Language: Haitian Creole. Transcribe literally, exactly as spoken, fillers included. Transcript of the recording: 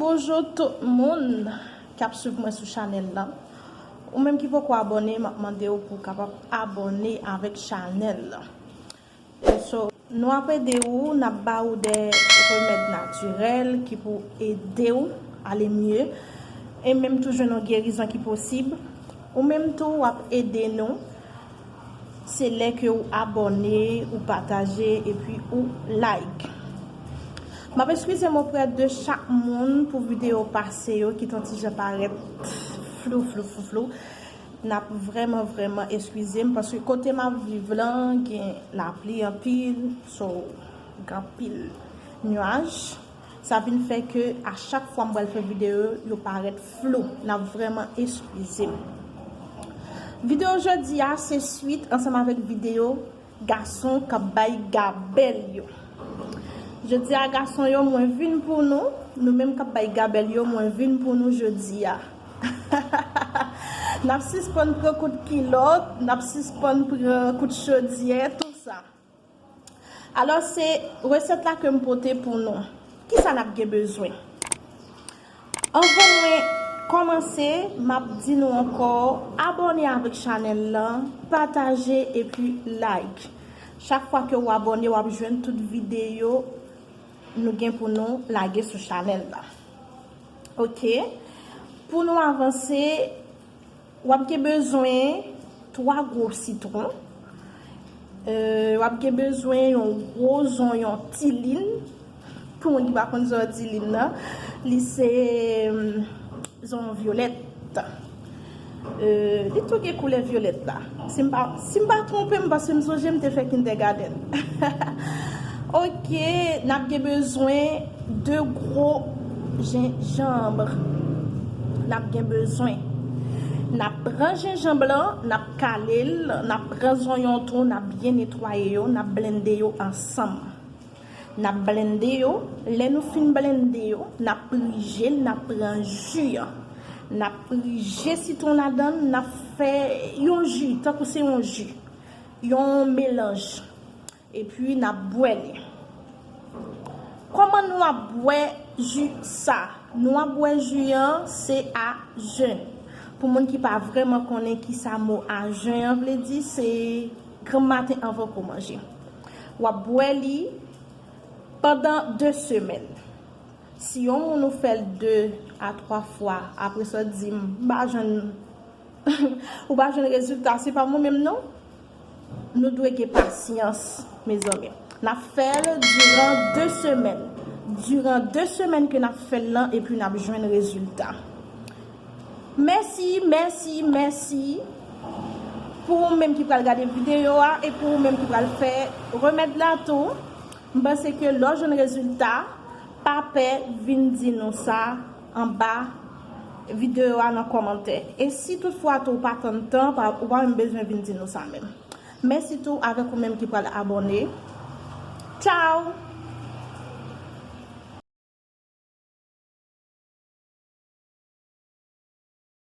Bonjou tout moun k ap swiv mwen sou chanèl lan. Ou menm ki poko abòne, m ap mande w pou w kapab abòne avèk chanèl lan. So, nou ap ede w, n ap ba ou de remèd natirèl ki pou ede w ale mye e menm tou jwenn yon gerizon ki posib. Ou menm tou, w ap ede nou. Se lè ke ou abòne, ou pataje, epi ou like. M ap eskize m oprè de chak moun pou videyo pase yo ki t on ti jan parèt flou, flou, flou, flou. N ap vrèman, vrèman eskize m, paske kote m ap viv lan, gen lapli anpil, so, gen anpil nyaj. Sa vin fè ke a chak fwa m pral fè videyo, yo parèt flou. N ap vrèman eskize m. Videyo jodi a se swit ansanm avèk videyo gason k ap bay gabèl yo. Jodi a, gason yo, mwen vin pou nou. Nou menm k ap bay gabèl yo, mwen vin pou nou jodi a. N ap sispann pran kout kilòt, n ap sispann pran kout chodyè, tou sa. Alò, se resèt la ke m pote pou nou. Kisa n ap gen bezwen? Anvan mwen kòmanse, m ap di nou ankò, abòne avèk chanèl lan, pataje epi like. Chak fwa ke w abòne, w ap jwenn tout videyo nou gen pou nou lage sou chanèl la. Oke? Pou nou avanse, w ap gen bezwen twa gwo sitwon. Euh, w ap gen bezwen yon gwo zonyon tilin. Pou moun ki pa konn zonyon tilin nan, li se, euh, zonyon vyolèt. Euh, li tou gen koulè vyolèt la. Si m pa, si m pa twonpe m, paske m sonje m te fè kindergarten. Oke, n ap gen bezwen de gwo jenjanm. N ap gen bezwen. N ap pran jenjanm lan, n ap kale l, n ap pran zonyon tou, n ap byen netwaye yo, n ap blende yo ansanm. N ap blende yo. Lè nou fin blende yo, n ap prije l, n ap pran ji an. N ap prije sitwon ladan l, n ap fè yon ji, tankou se yon ji, yon melanj. Epi n ap bwè li. Kòman nou ap bwè ji sa? Nou ap bwè ji an, se a jen. Pou moun ki pa vrèman konnen kisa mo a jen an vle di, se granm maten anvan ke w manje. W ap bwè li pandan de semèn. Si yon moun ou fè l de a twa fwa, apre sa w di m, m pa jwenn, ou pa jwenn rezilta, se pa mwen menm non. Nou dwe gen pasyans, mezanmi. N ap fè l diran de semèn. Diran de semèn ke n ap fè l lan, epi n ap jwenn rezilta. Mèsi, mèsi, mèsi. Pou ou menm ki pral gade videyo a, e pou ou menm ki pral fè remèd la tou, m panse ke lè w jwenn rezilta, pa pè vin di nou sa anba videyo a nan kòmantè. E si toutfwa tou ou pa tann tan, pa, ou pa menm bezwen vin di nou sa menm. Mèsi tou avèk ou menm ki pral abòne. Tchao!